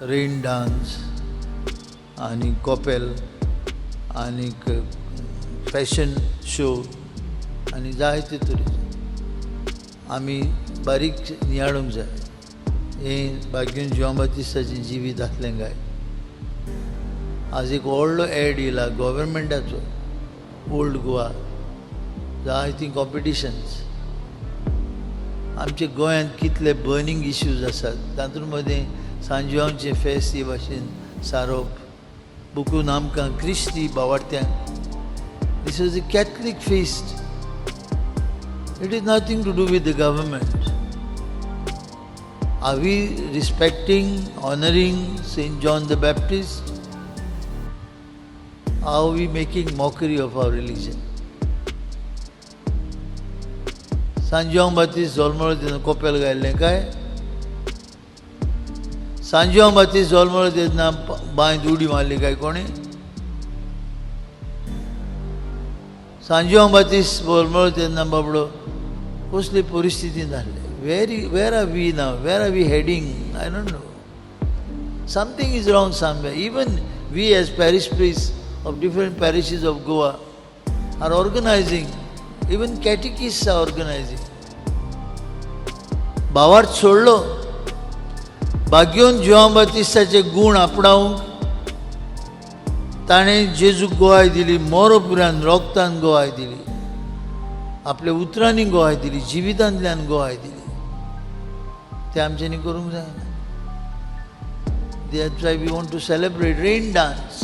Rain dance आनी कॉपेल आनीक fashion show आनी जायते तरेचे. आमी बारीक नियाळूंक जाय हें बाग्यून जुआंव बातिस्ताचें जिवीत आसलें काय. आज एक व्हडलो एड येयला गव्हर्मेंटाचो, ओल्ड गोवा, जायतीं कॉम्पिटिशन्स. आमच्या गोंयांत कितले बर्नींग इश्यूज आसात तातूंत मदें सांजुआंवचें फेस्त हे भाशेन सारोप बुकून आमकां क्रिस्ती बावाडत्यांक. This is a Catholic feast. It is nothing to do with the government. Are we respecting, honouring Saint John the Baptist? Are we making mockery of our religion? सांजुआंव बातीस जल्मलो तेन्ना कोपेल घायल्लें काय? सांजुआंव बातीस जल्मलो तेन्ना बांयत उडी मारली काय कोणी? सांजुआंव बातीस जल्मलो तेन्ना बाबडो कसली परिस्थितींत आसले? Where are we now? Where are we heading? I don't know. Something is wrong somewhere. Even we as parish priests of different parishes of Goa are organizing, even catechists are organizing. भावार्थ सोडलो, बाग्योन जुआंव बातिस्ताचे गूण आपणावंक ताणें जेजूक गोवाय दिली, मोरो पुरान रोगतान गोवाय दिली, आपल्या उतरांनी गोवाय दिली, जिवितांतल्यान गोवाय दिली. तें आमच्यांनी करूंक जायना. That's why we want to celebrate rain dance.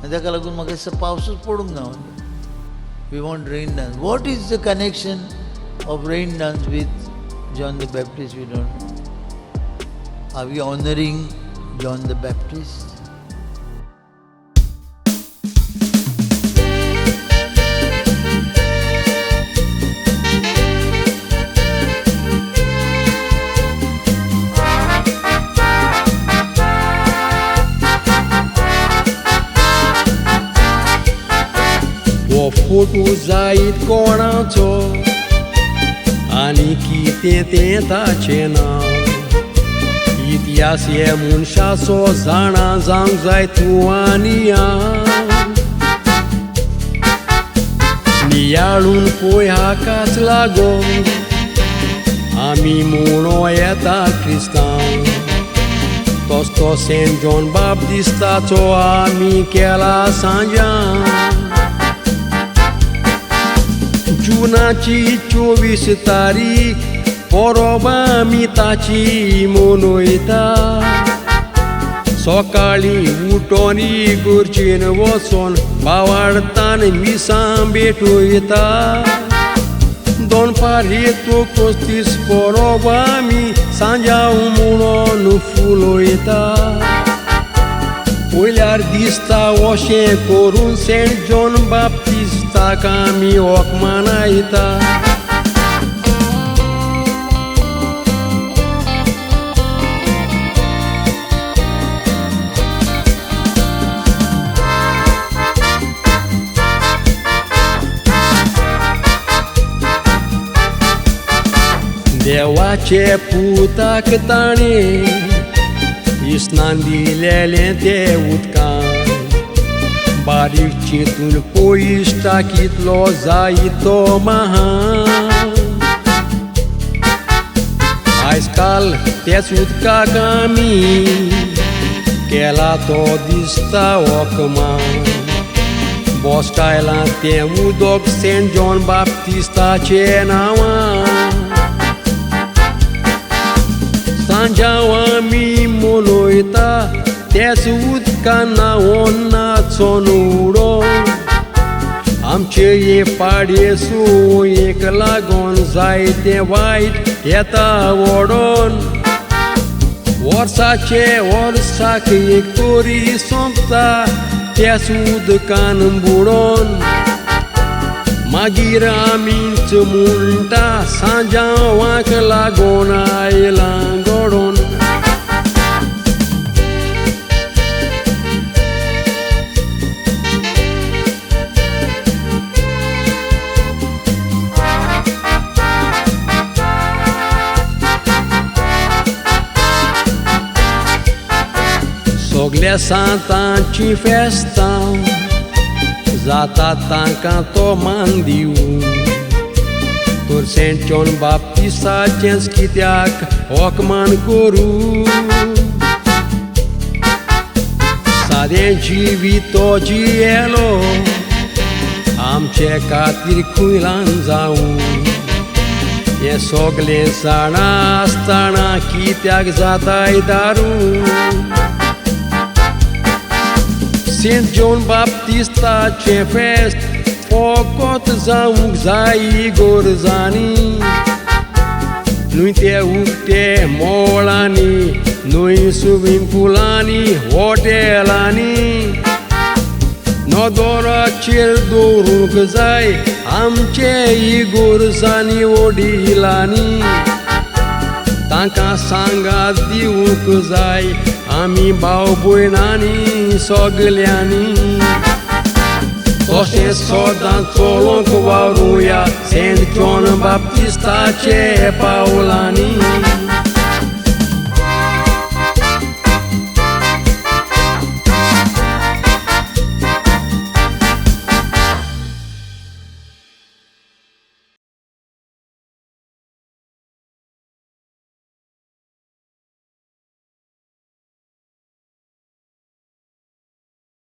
आनी ताका लागून म्हाका दिसता पावसूच पडूंक ना. We want rain dance. What is the connection of rain dance with John the Baptist? We don't know. Are we honouring John the Baptist? हो photo जायत कोणाचो आनी कितें तें ताचें नांव, इतिहास हे मनशाचो जाणा जावंक जाय तूं आनी हांव. नियाळून पळय हाकाच लागोन आमी म्हणो येता क्रिस्तांव, तोस तो सेंट जॉन बाप्तिस्ताचो आमी केला सांजांव. जुनाची 24 तारीख परब आमी ताची मनयता. सकाळीं उठोन इगर्जेन वचोन बावाडतान मिसां भेटयता. दनपार येतकच तीस परब आमी सांजांव म्हणून फुलयता. पयल्यार दिसता अशें करून सेंट जॉन बाप्तिस्ताक आमी हक मानायता. देवाचे पुताक ताणें इस्नान दिलेलें तें उदकान, बारीक चिंतून पयश्टा कितलो जायत तो महान. आयज काल तेच उदकाक आमी केला तो दिसता वखमान, बोस्टायलां तें उदक सेंट जॉन बाप्तिस्ताचे नांवान. सांजांव आमी मनयता तेच उदकान न्हांवोन नाचोन उडोवन, आमचे हे पाडये सुयेक लागोन जायतें वायट येता वडोन. वर्साचे वर्साक एक तरी सोंपता त्याच उदकान बुडोन, मागीर आमीच म्हणटा सांजांवाक लागोन आयलां घडोन. सगल्या सांतांची फेस्तां जाता तांकां तो मान दिवूं. तर सेंट जॉन बाप्तिस्ताचेंच कित्याक होकमान करूं? सादें जिवीत तो जियेलो आमचे खातीर खुयलान जावं. हें सगलें जाणा आसतना कित्याक जाताय दारू? सेंट जॉन बाप्तिस्ताचें फेस्त फकत जावंक जाय इगोर्जांनी, न्हय ते उक्ते मोळांनी, न्हय स्विमींग पुलांनी, हॉटेलांनी. नदराचेर दवरूंक जाय आमचे इगोर्जांनी वडिलांनी. तांकां सांगात दिवंक जाय आमी भाव भयणांनी सगल्यांनी. तशें सदां चलोवंक वावरुया सेंट जॉन बाप्तिस्ताचे पावलांनी.